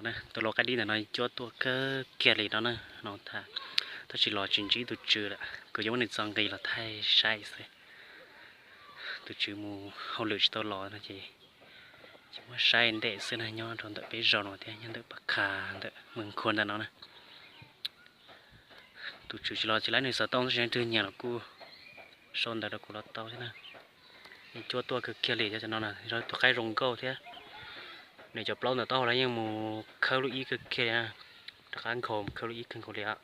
Tus lau qaib dib ntawm no cuab tuaj kawg kiag li no na, no tab sis los tsis ntsib tus tswv lawm, kuv yuav muab nws txo nqi los thaij saib xwb. Tus tswv mus hauj lwm tsis tau los no ces tsis muab saib ntej xwb na, nyob rau ntawm peb zos no thiab nyob ntawm Paj Kha ntawm Mws Khua ntawm no na. Tus tswv tsis los tsis laib nws xov tooj tab sis leej twg nyiam los kuj sau ntawv rau kuv los tau thiab na. Yeej cuab tuaj kawg kiag li thiab, cov no yog tus qaib zoo nkauj thiab. Nws cov plaub ntawm taub hau los yeej mus khawb lub ib kawg kiag li na, rov qab nkhaus mus khawb lub ib kawg nkaus li os.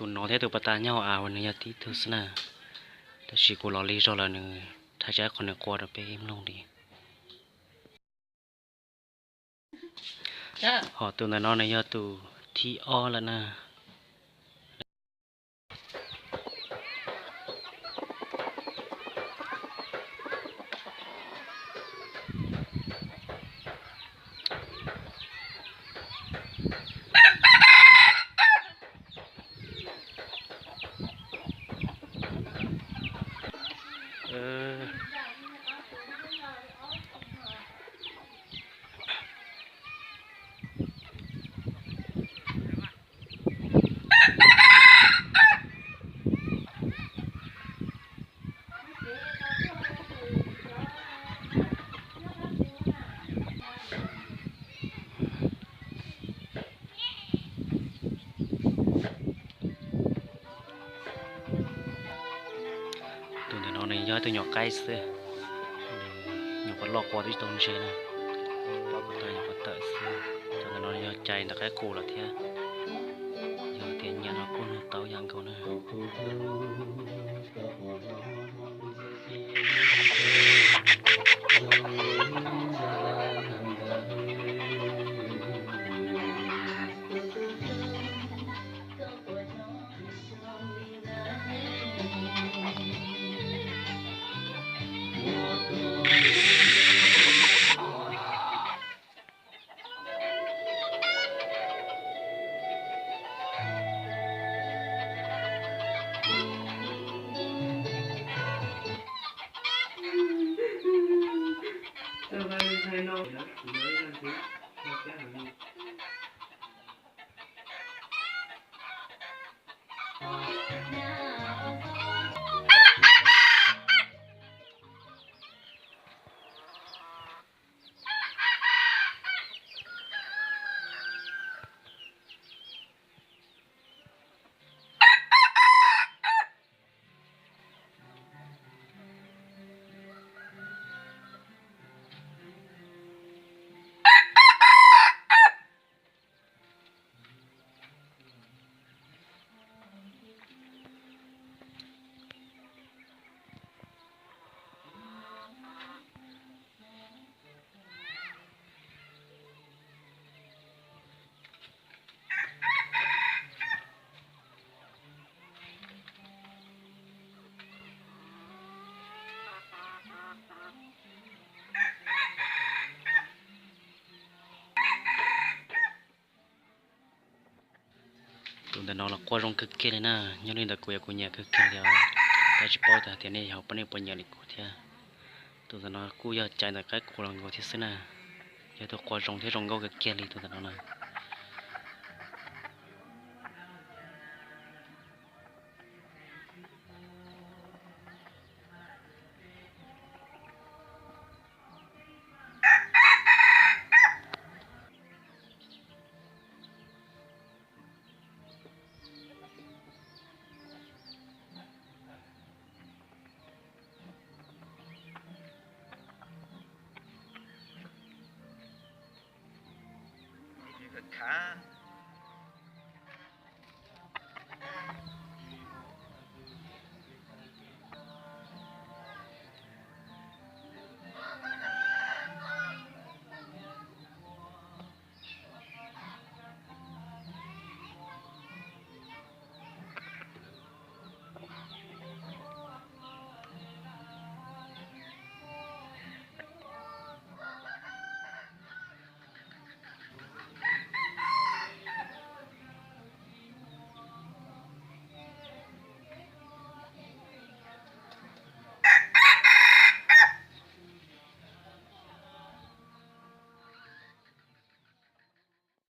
Tus no thiab tus pas tas nyob hauv av uas nws yog tib tug xwb na, tab sis kuv los lig zog lawm nws thaij tsaib qhov nws qua rau peb mloog li. Ho tus ntawm no nws yog tus thib ob lawm na. Tus ntawm no nws yog ib tug nyuam qaib xwb, nyuam qhuav loj qua twb tsis tau ntse na, pob kws tawm nyuam qhuav tawm xwb. Tus ntawm no yog cais ntawm qaib qus lawm thiab, yog tias nyiam no kuj nug tau ib yam nkaus na. Tus ntawm no los quaj zoo kawg kiag li na, nyob li ntawm kuv yog kuv nyiam kawg kiag li os, tab tsis paub tias nej ho puas, nej puas nyiam li kuv thiab. Tus ntawm no kuj yog cais ntawm qaib qus los nkaus thiab xwb na, yog tus quaj zoo thiab zoo nkauj kawg kiag li tus ntawm no na. khav.